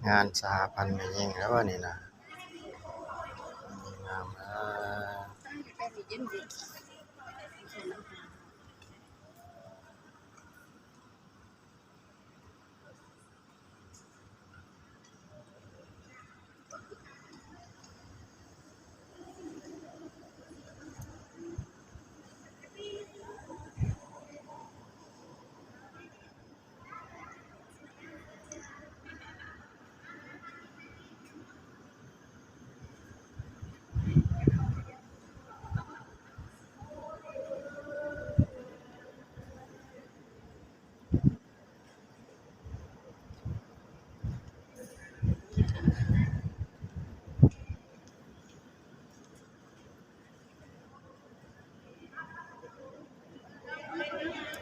ງານສະຫະພັນແມ່ຍິງແລ້ວນີ້ນະ ງາມເອີ.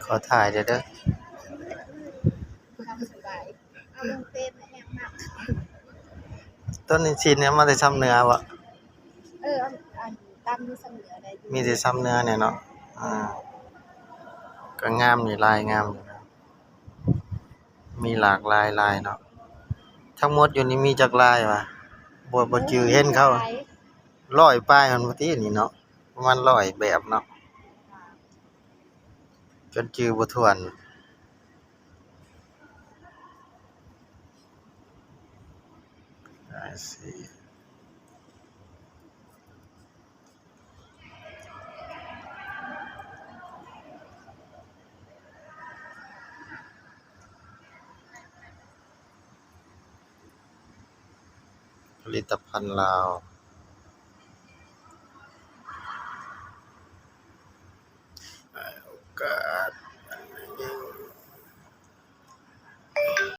ຂໍຖ່າຍແດ່ເດີ. ຕາມສະບາຍ. ເອົາລົງເຟສແຮງມາກ. ຕົ້ນຊີ້ນນີ້ມາແຕ່ຊຳເໜືອບໍ? ເອີ ອັນ ອັນ ຕາມຢູ່ຊຳເໜືອໄດ້ຢູ່. ມີແຕ່ຊຳເໜືອແນ່ເນາະ. ອ່າ ກໍງາມຢູ່ ລາຍງາມຢູ່ນະ. ມີຫຼາກຫຼາຍລາຍເນາະ. ທັງໝົດຢູ່ນີ້ມີຈັກລາຍຫວາ? ບໍ່ ບໍ່ຈື່. ເອີ ເຫັນເຂົາ ຫຼາຍ ຮ້ອຍປາຍຫັ້ນບໍ່ຕິນີ້ເນາະ. ປະມານຮ້ອຍແບບເນາະ ຈົນຈື່ບໍ່ຖ້ວນ. ຜະລິດຕະພັນລາວ.